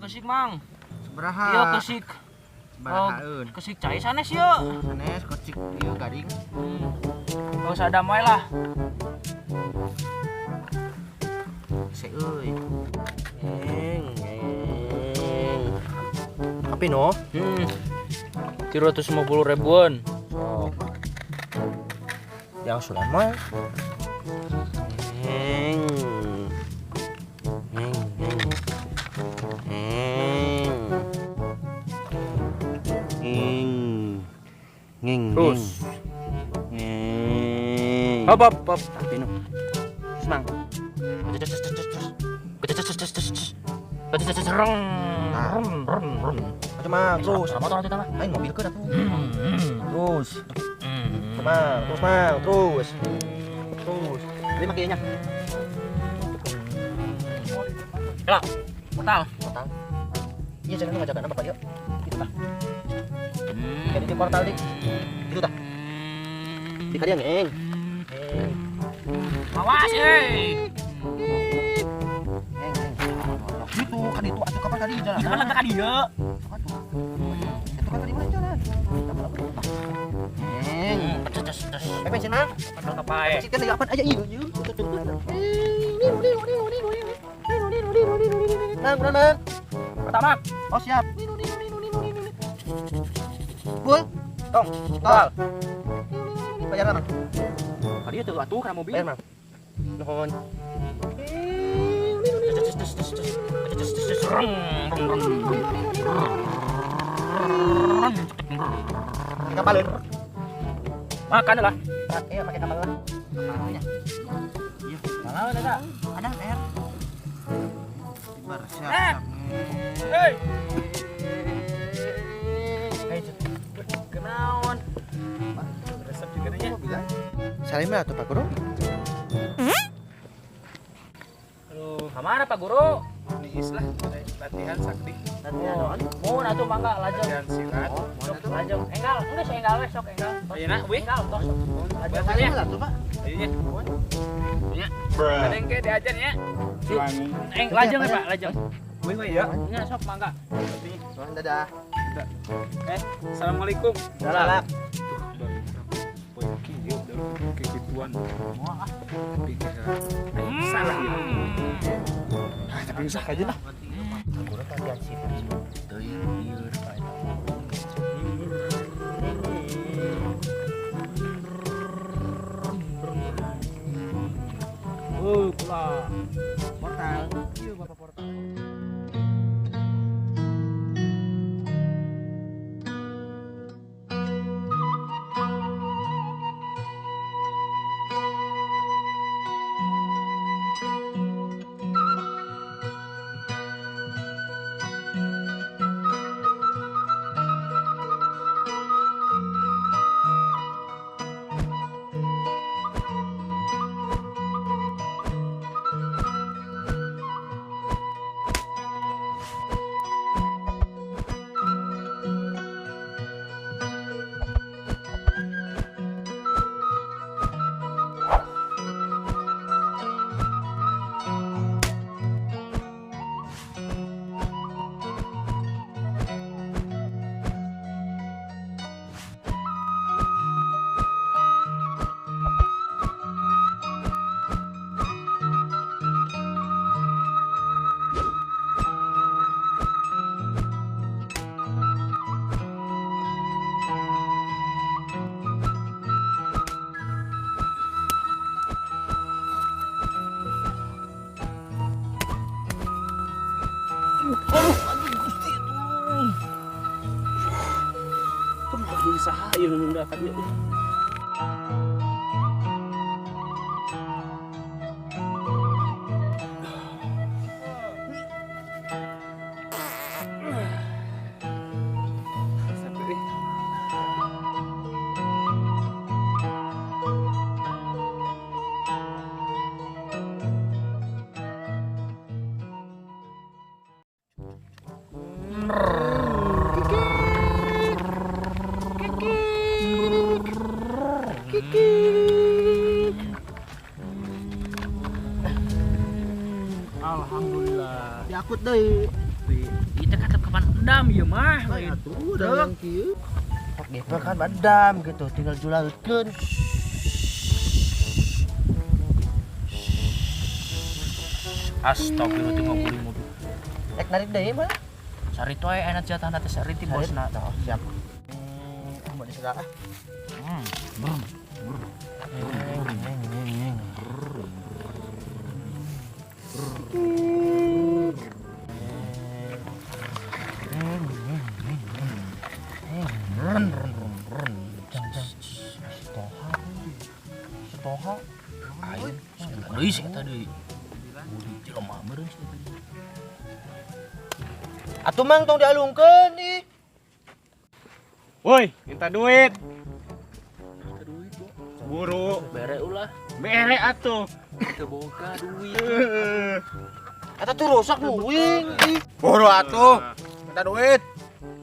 Kesik, Mang. Sabaraha? Ieu kesik. Sabarahaeun? Kesik cai sanes ieu. Sanes kesik ieu garing. Gak usah damai lah. Hese euy. Ngeng, ngeng. Api no? 350 ribuan. Sok. Yang sudah mah. Ngeng. Ngeng, ngeng. Ngeng. Ngeng. Ngeng. Terus. Ngeng. Hop hop hop. Tapi no. Terus, Mang. Mang, terus. Aing mobil ke atuh. Terus. Mang, terus Mang, terus. Terus. Terima kayaknya. Ya, portal. Portal. Iya, jangan ngajakan Bapak yuk. Itu tah. Kayak di portal dik. Itu tah. Di kadieu ngeng. Ngeng. Awas, euy. Ngeng, ngeng. Itu kan itu atuh kapan tadi jalan? Itu kan tadi ya. Itu kan tadi mana jalan? Ngeng. Eh, bensin Mang. Padahal kapae. Bensin kan lagi apaan aja ieu ieu. Mang, kurang, Mang. Pertama. Oh, siap. Bul. Tong, tol. Bayar Mang. Tadi itu atuh kana mobil. Bayar, Mang. Nuhun. Kapalin. Makan lah. Iya, pakai kapal lah. Kapalnya. Iya, kapal ada. Ada air. Siap. Hei. Hei, kenaon? Resep juga nya. Salim lah tuh Pak Guru. Aduh, kemana Pak Guru? Niis lah, latihan sakti. Latihan naon? Mun atuh mangga lajeng. Latihan silat. Sok lajeng. Enggal, geus enggal we sok enggal. Ayeuna wih. Enggal tos. Lajeng nya. Lah tuh Pak. Ayo nya. Nya. Ada yang kayak diajar nya. Eng lajeng we Pak, lajeng. Wih wih ya. Nya sok mangga. Dadah. Assalamualaikum. Salam. Tuh, kieu kegituan. Tapi salah ya. Ah, tapi usah aja lah. Guru latihan silat. Teuing lieur Pak. Oh, pula. Portal. Iya, Bapak portal. Aduh, anjing Gusti aduh. Aduh, anjing saha ieu nu nunda ka dieu. Alhamdulillah. Diakut deui. Tapi ieu teh katep kapan endam ieu mah. Atuh da yang kieu. Gitu kan badam gitu, tinggal julautkeun. Astagfirullah teu ngobrol mobil. Ek narik deui mah. Sari toe enak jatahna teh sari ti bosna. Oh, siap. Mau disegar ah. Toha. Ayo, deui sih eta deui. Budi jelema meureun sih eta. Atuh mang tong dialungkeun ih. Woi, minta duit. Minta duit, Bo. Buru. Bere ulah. Bere atuh. Teu boga duit. Eta tuh rusak uing ih. Buru atuh. Minta duit.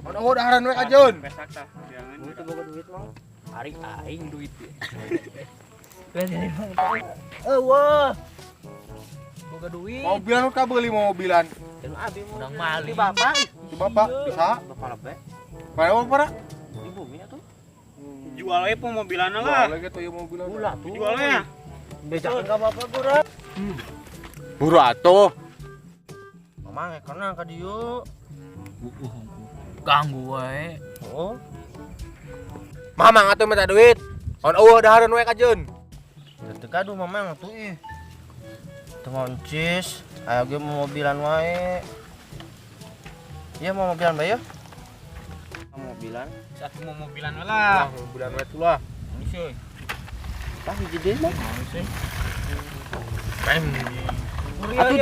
Ono daharan we kajeun. Besak tah, jangan. Teu boga duit mang. Ari aing duit. Eueuh. Boga duit. Mobilan ka beuli mobilan. Abi urang mali. Di bapak. Di bapak bisa. Bapak lebe. Mana uang para? Di bumi atuh. Jual we mobilanna lah. Jual ge tuh ieu mobilan. Ulah tuh. Jual ya. Bejakeun ka bapak gura. Buru atuh. Mamang ekorna ka dieu. Ganggu wae. Oh. Mamang atuh minta duit. On eueuh dahareun we kajeun. Teu gaduh mamang atuh ih. Teu ngoncis, aya ge mobilan wae. Ieu mau mobilan bae ya? Mobilan. Satu mau mobilan we lah. Mobilan we tuh lah. Ini sih. Tah hiji deui mah. Bem. Atuh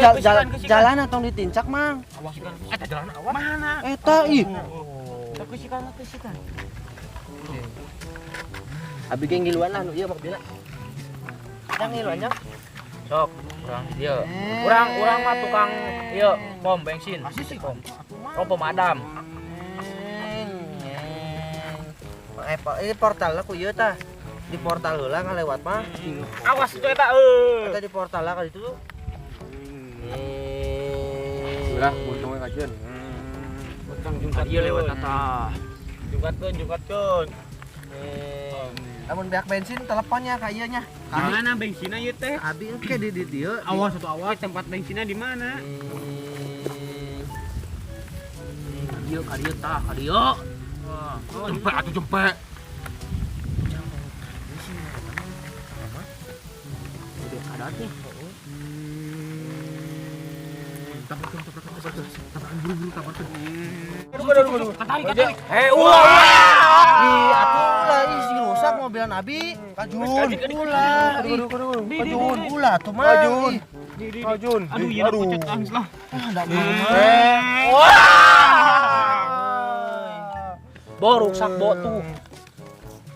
jalan atau ditincak mang. Awas kan. Eta jalan awas. Mana? Eta ih. Kesikan kesikan. Abi ge ngiluan lah nu ieu mobilna. Jang ngiluan jang. Sok, urang di dieu. Urang mah tukang ieu pom bensin. Pom. Oh, pemadam. Ini portal lah ku ieu tah. Di portal heula ngalewat mah. Awas itu eta euy. Eta di portal lah ka ditu. Ulah buntung we kajeun. Botong jungkat ieu lewat tah. Jungkatkeun, jungkatkeun. Lamun beak bensin teleponnya ka ieu nya. Di mana bensinna ieu teh? Abi engke di dieu. Awas atuh awas tempat bensinna di mana? Ka dieu tah, ka dieu. Jempek atuh jempek. Udah adat nih. Tabrakan buru-buru tabrakan. Aduh. Katarik. Hei, ulah. Ih, atuh ulah ih si rusak mobilan abi. Kajun. Ulah. Kajun. Ulah atuh mah. Kajun. Kajun. Aduh, ieu pocet angis lah. Ah, ndak mau. Wah. Bo rusak bo tuh.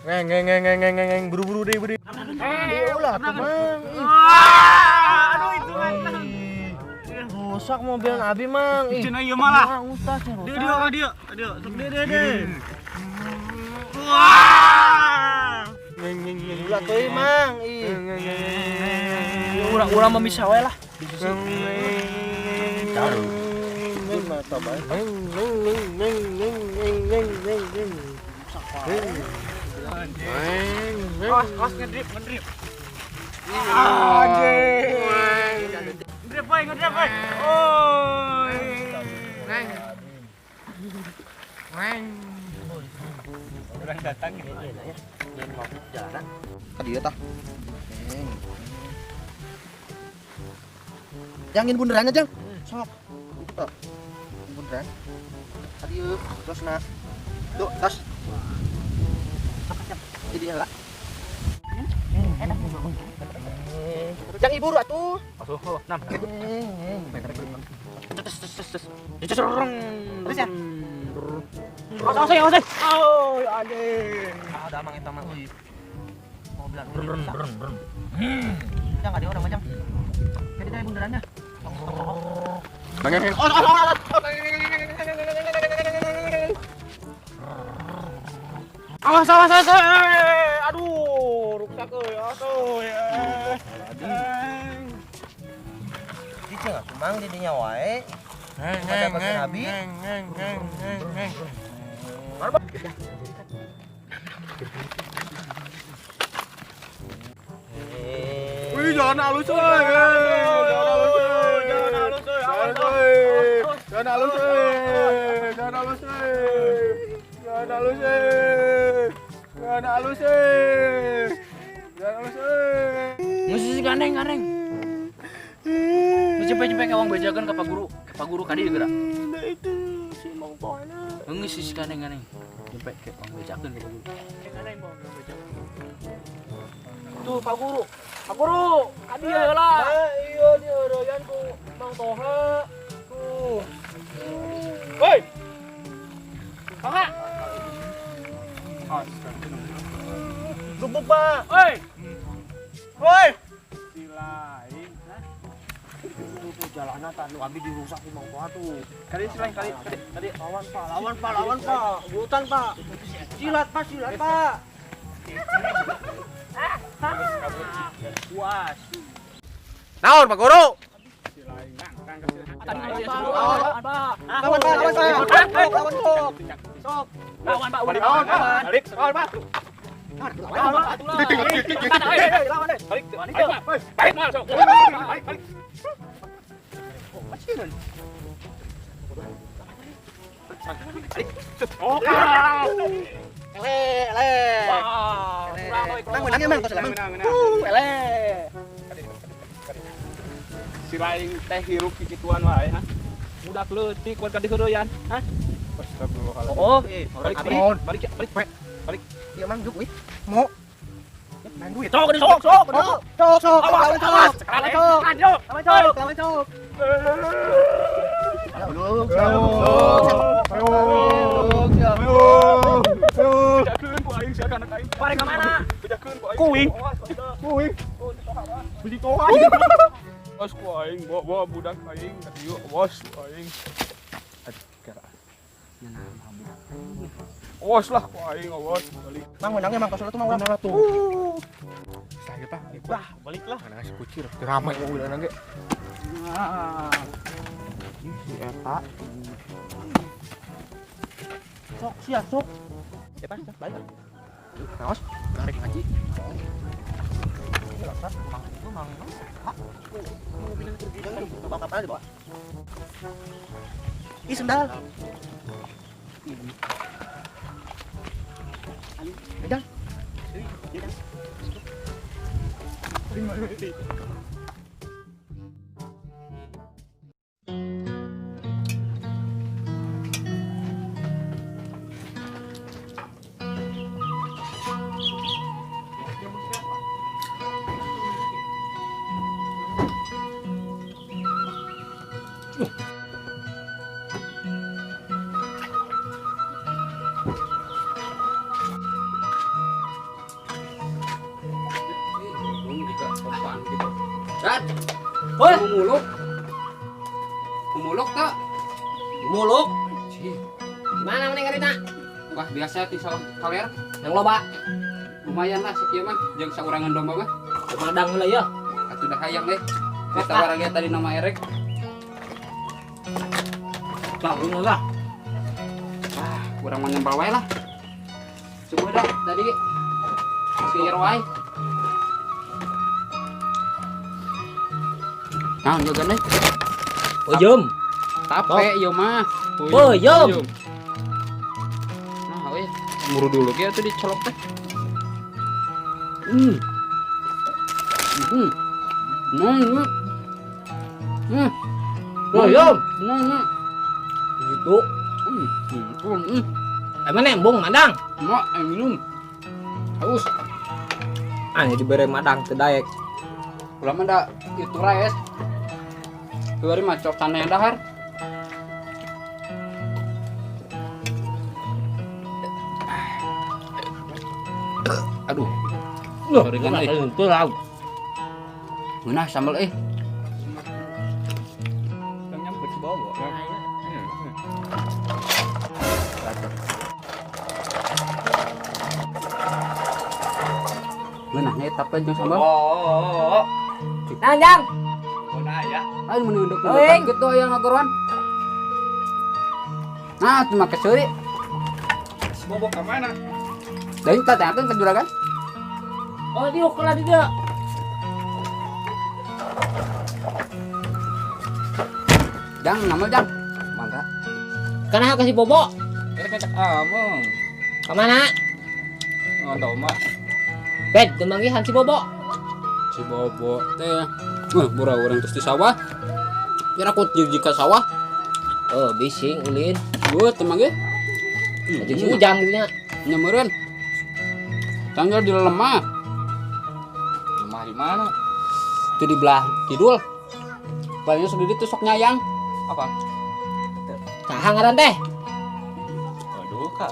Ngeng ngeng ngeng ngeng ngeng buru-buru deh buru. Eh, ulah atuh mang. Aduh itu mantap. Rusak mobil abi mang. Ih. Cenah ieu malah. Dia dia dia dia dia dia. Wah. Ngeng ngeng ngeng. Ulah teuing mang. Ih. Urang-urang mah bisa we lah. Di sisi. Taruh. Mata bae. Neng neng neng neng neng neng neng neng. Awas, awas ngedrip, ngedrip. Anjing. Ngedrip woy, ngedrip woy. Oi. Neng. Neng. Orang datang ya. Jangan mau jalan. Ka dieu tah. Jangin bunderannya, Jang. Sok. Tuh. Bunderan. Ka dieu, terus na. Tuh, tas. Jadi heula. Enak. Jang ibu atuh. Asuh, nam. Terus ya. Awas, awas, awas. Oh, anjing. Ah, udah amang eta mah euy. Mau bilang Brun brun brun. Jang ka dieu urang mah, Jang. Jadi teh bunderannya. Neng. Awas, awas, awas. Aduh, rusak euy. Aduh, ya. Di cenah kumang di dinya wae. Pada bagian abi. Wih, jangan halus euy. Jangan halus euy. Jangan halus euy. Jangan halus euy. Jangan halus euy. Jangan halus euy. Jangan halus euy. Jangan halus euy. Musisi gandeng-gandeng. Nu cepet-cepet ka wong bejakeun ka Pak Guru. Ka Pak Guru ka dieu geura. Nah itu si Mang Tohana. Geus sisi gandeng-gandeng. Cepet ke wong bejakeun ka Pak Guru. Gandeng wong bejakeun. Tuh Pak Guru. Pak Guru, ka dieu heula. Iya diheureyan ku Mang Toha. Tuh. Woi. Toha. Gebuk, Pak. Woi. Woi. Silain. Tuh jalanan tadi abi dirusak ku Mang Toha tuh. Kali silain kali kali kali. Lawan, Pak. Lawan, Pak. Lawan, Pak. Hutan, Pak. Silat, Pak. Silat, Pak. Puas. Naon Pak Guru? Lawan, Pak. Lawan, Pak. Lawan, Pak. Sok. Lawan Pak. Lawan, Pak. Balik, lawan, Pak. Lawan, Pak. Lawan, Balik, balik, Pak. Balik, mal, sok. Balik, balik. Oh, Ele, ele. Mang menangnya, Mang. Menang, menang. Ele. Si lain teh hirup kikituan wae, ha. Budak leutik kuat ka diheureyan, ha? Astagfirullahaladzim. Oh, Balik, balik, balik, balik, balik. Iya, Mang, juk wih. Mau. Main duit. Sok, sok, sok, sok, sok, sok, lawan sok. Lawan sok. Lawan sok, lawan sok. Balik ke mana? Kuing. Kuing. Beli toa. Bos ku aing, bawa budak aing, dieu bos aing. Awas lah ku aing, awas balik. Mang menangnya Mang kasur tuh Mang urang tuh. Saya tah, Bah, balik lah. Mana si kucir, ramai mobilna ge. Ih, si eta. Sok sia sok. Ya Pak, balik. Naos, narik ngaji. Mang itu Mang. Bawa kapal dibawa. Ih, sendal. Medan. Rat. Woi. Muluk. Muluk tak? Muluk. Cih. Mana mending karita? Wah, biasa ti sawah kaler. Yang loba. Lumayan lah sakieu mah jeung saurangan domba mah. Madang heula ya. Atuh dah hayang deh. Ditawar lagi tadi nama Erek. Bangun lah. Ah, kurang mah nyembal wae lah. Coba dah tadi si wae. Nah, jagan deh. Peuyeum. Tape ieu mah. Peuyeum. Nah, euy, muru dulu ge atuh dicolok teh. Peuyeum. Gitu. Emang nembung madang? Mak, minum. Haus. Ah, dibere madang teu daek. Ulah mah da itu raes. Keluar mah cok tanah yang dahar. Aduh. Loh, Gorengan euy. itu laut. Ngeunah sambal euy. Ngeunahnya tapi jeung sambal. Nah, Jang. Ayo mun unduk Euy. gitu aya ngagoroan. Nah, cuma keseuri. Si Bobo ka mana? Deui teh teh ke juragan. Oh, diuk lah di dia. Jang, nama jang. Mangga. Kana ka si Bobo. Kira kacak among. Ka mana? Ngon mah. Bed, gemanggihan si Bobo. Si Bobo teh. Wah, urang terus di sawah. Kira aku jika sawah. Oh, bising ulin. Gue teman ge. Jeung si Ujang gitu nya. Nyameureun. Tanggal di lemah. Lemah di mana? Itu di belah kidul. Palingnya sendiri tuh sok nyayang. Apa? Saha ngaran teh? Aduh, Kak.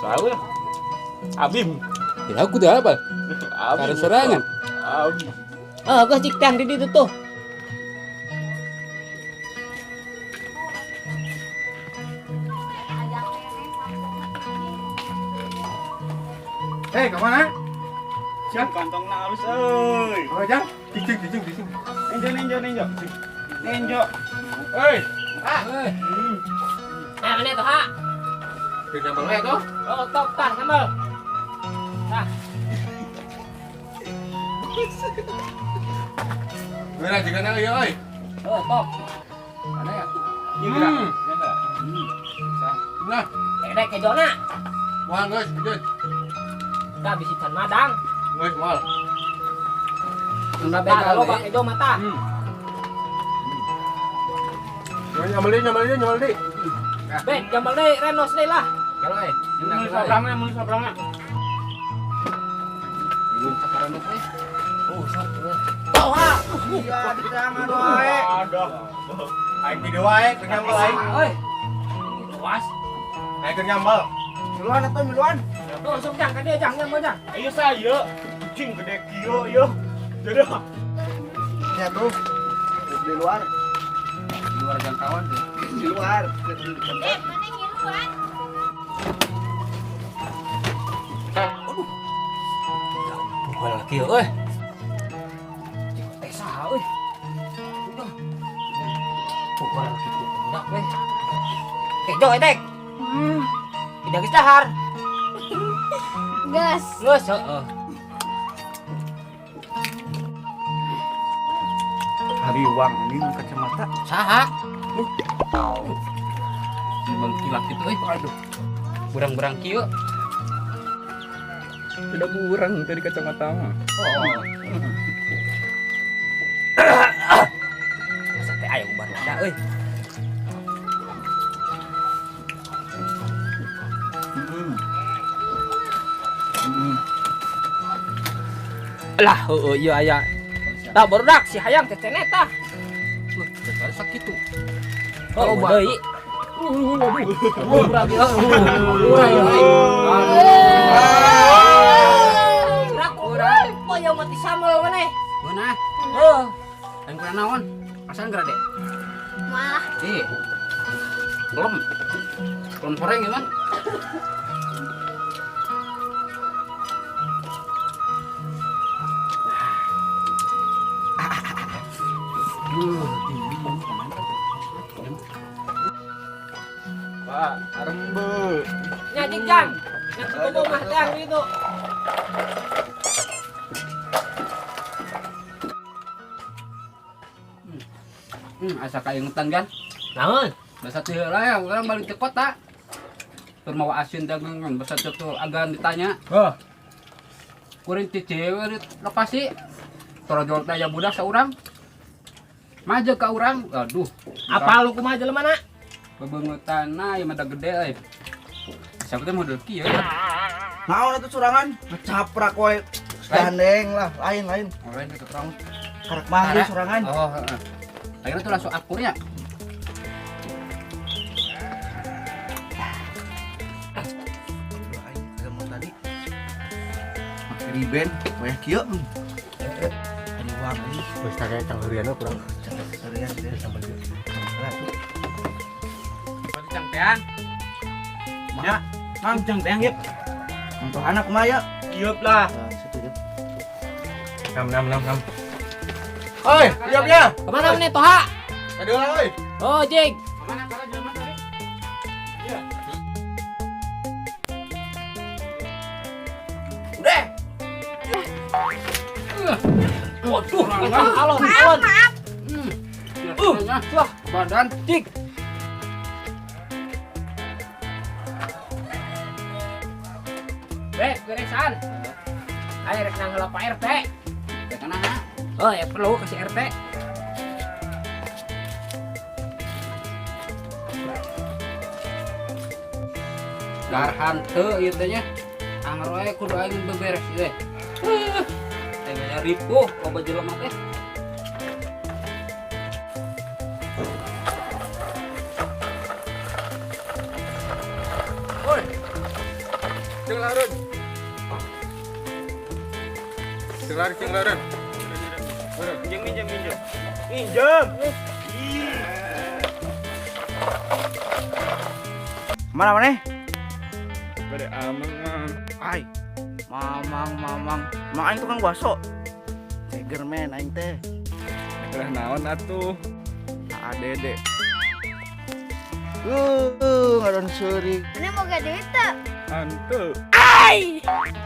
Salah. Abim. Ya aku dah apa? Abim. Karena serangan. Abim. Oh, geus cik tang di ditu tuh. Hei, kemana? Siap kantongna halus euy. Oh, jang. Cicing, cicing, cicing. Nenjo, nenjo, nenjo. Nenjo. Euy. Ah. Nah, mana tuh, ha? Ke sambal we tuh. Oh, top tah sambal. Tah. Merah juga nang ieu euy. Oh, top. Ada ya? Hmm. Nah, Dek kejona. moal geus, geus. Tah bisi can madang. Geus moal. Tunda Tah, begal loba we. kejo mata. Nyambel deui, nyambel deui, nyambel deui. Bed, jambal deui renos deui lah. Kalau eh. Mun sabrangna, mun sabrangna. Minum sakaran we. Oh, sok. Tuh, ha. Iya, di tangan wae. Aduh. Aing di wae, keur nyambel aing. Euy. Luas. Aing keur nyambel. Miluan atuh miluan. Tuh, sok jang ka dieu jang nyambel jang. Ayo saya. Kucing gede kieu ieu. Jadi Ya tuh. Di luar, Di luar jangkauan deh. di luar. Eh, mana ngiluan? Pukul kieu euy. Teh saha euy. Udah. Pukul kitu budak we. Kejo etek. Tidak geus dahar. Gas. Geus heeh. Hari uang ini kacamata. Saha? Bang kilak gitu euy. Aduh. Burang-burang kieu. Tidak burang tadi kacamata mah. Oh. Masa teh aya ubar lada euy. Lah heueuh ieu aya. Tah barudak si hayang teh ceneh tah. Wah, sakitu. Oh, deui. Urang ieu. Urang ieu. Urang. Poyo mati sambel maneh. Geunah. Heuh. Lain kurang naon? Asan geura dek? Malah. Ih. Belum. Belum goreng ya, Man. Pak, arembe. Nya jing jang. Nya si Bobo mah teh gitu. Asa kaingetan kan? Naon? Basa teu heula ya, urang balik ke kota. Tur mawa asin dagangan, basa teu tuh agan ditanya. Hah. Kuring ti cewek di lokasi. Torojol teh aya budak saurang. Maju ka urang, aduh. Apa lu kumaha jelema na? Bebeungeutana ieu mah da gede euy. Siapa teh model kieu ya? Naon atuh curangan? Ngecaprak wae. Gandeng lah, lain-lain. Oh, lain gitu terang. Karek manggil sorangan. Oh, heeh. Akhirnya tuh langsung akurnya. Aing ketemu tadi. Make riben, wayah kieu. Ada uang euy. Wis tak kayak canggurian kurang. Serian deh sambal ieu. Lah tuh. Cangtean. Ya, mang jang teang yeup. Untuk anak kumaha ya? Yeup lah. Nah, situ ya. 6 6 6 6. Oi, siap ya. Kemana meneh Toha? Kadieu lah euy. Oh, jing. Kemana cara jelema tadi? Waduh, alon, Maaf, alon. maaf. Wah, badan cik. Bek, beresan. Ayo rek nang heula Pak RT. Rek naha? Oh, ya perlu ke si RT. Garhan teu ieu teh nya. Anger wae kudu aing beberes ieu teh. Teh gaya ripuh loba jelema teh. Oi. Ceng larun. Ceng larun, ceng larun. Minjem, minjem, minjem. Minjem. Mana mana? Bade amang, Mang. Ai. Mamang, mamang. Mang aing tukang bakso. Ceger men aing teh. Lah naon atuh? ADD. Ngaron seuri. Mana boga duit teu? Hanteu. Ai.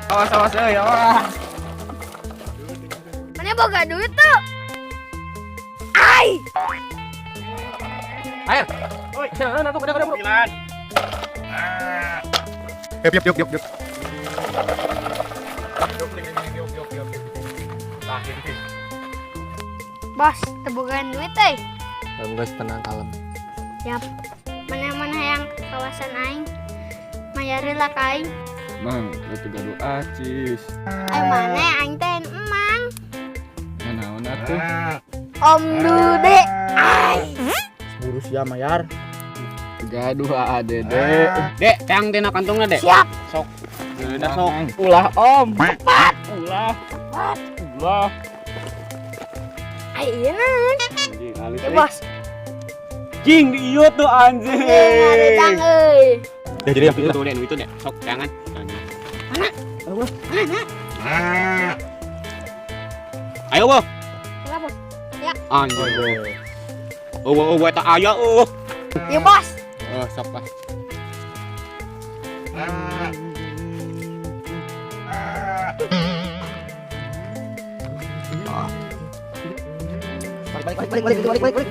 Awas awas euy, awas. Mana boga duit teu? Ai. Ayo. Oi, sana atuh kada-kada bro. Yuk, yuk, yuk, yuk. Bos, teu bogaan duit euy. Guys, tenang kalem. Yap. Mana-mana yang kawasan aing. Mayari lah ka aing. Mang, itu gaduh acis. Ayo mana aing teh emang. Ya naon atuh? Om Dude. Ai. Buru sia mayar. Gaduh ADD. Dek, tang dina kantongna, Dek. Siap. Sok. Udah sok. Ulah Om. Cepat. Ulah. Ulah. Ai ieu naon? Anjing, alis. Ya bos. Cing di ieu tuh anjing. Ngaritang euy. Ya jadi yang Itu dek, itu dek. Sok jangan. Mana? Mana? Ayo, Boh. Siap, bos. Ya. Anjing. Oh, oh, eta aya oh. Ya bos. Oh, sok lah. Balik, balik, balik, balik, balik, balik.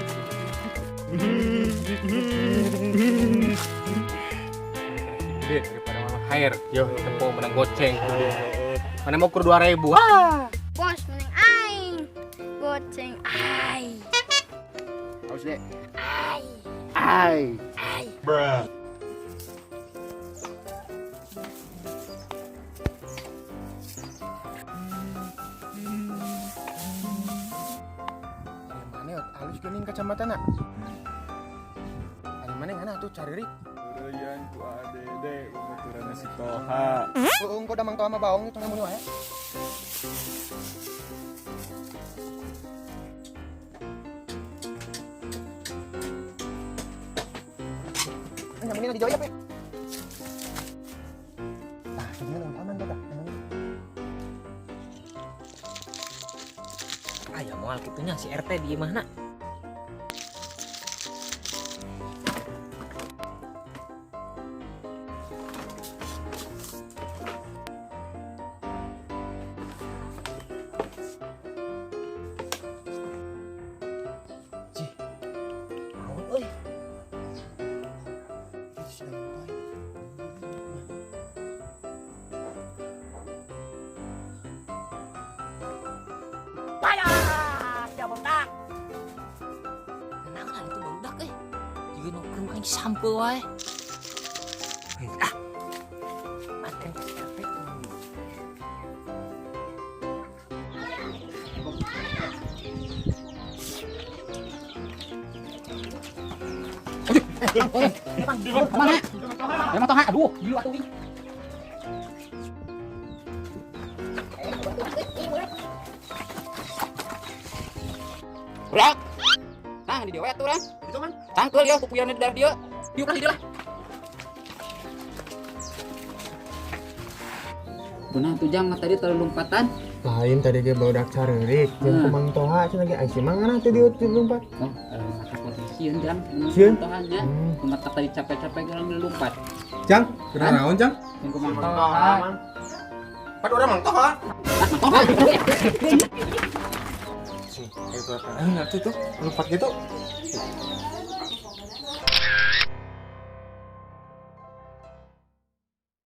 Gede daripada mama hair. Yo, tempo menang goceng. Mana mau kur 2000. Ah. Bos, mending aing. Goceng ai. Haus dek. Ai. Ai. Ai. Bruh. Mana halus geuning kacamatana? Ari mana ngana atuh caririk? Eureun ku ADD babaturanna si Toha. Heeh, engko da Mang Toha mah baong tong mun wae. Nyamunin di jauh ya, Pe. Tah, sebenarnya aman tuh, tah. Aya moal kitunya si RT di mana? Cih. Naon euy? Payah, sia botak. Naon itu barudak euy. Jiga nongkrong aing sampeu wae. Ah. Makan si RT. Mana? Emang Toha, aduh, gila tuh. Brak. Nah, di dia we atuh urang. Itu man. Tangkeul ya kupuyan di daerah dia. Diuk lah di dia lah. Punah tuh jang mah tadi terlalu lompatan. Lain tadi ge barudak careurik, jeung ku Mang Toha cenah ge ai si Mang ngana teh dieu lompat. Oh, mata sieun jang. Sieun? Tohanya. Kumaha tadi capek-capek orang lompat. Jang, kena naon, Jang? Jeung ku Mang Toha. Pan urang Mang Toha. Ah, Mang Toha. Ayo nanti tuh lompat gitu.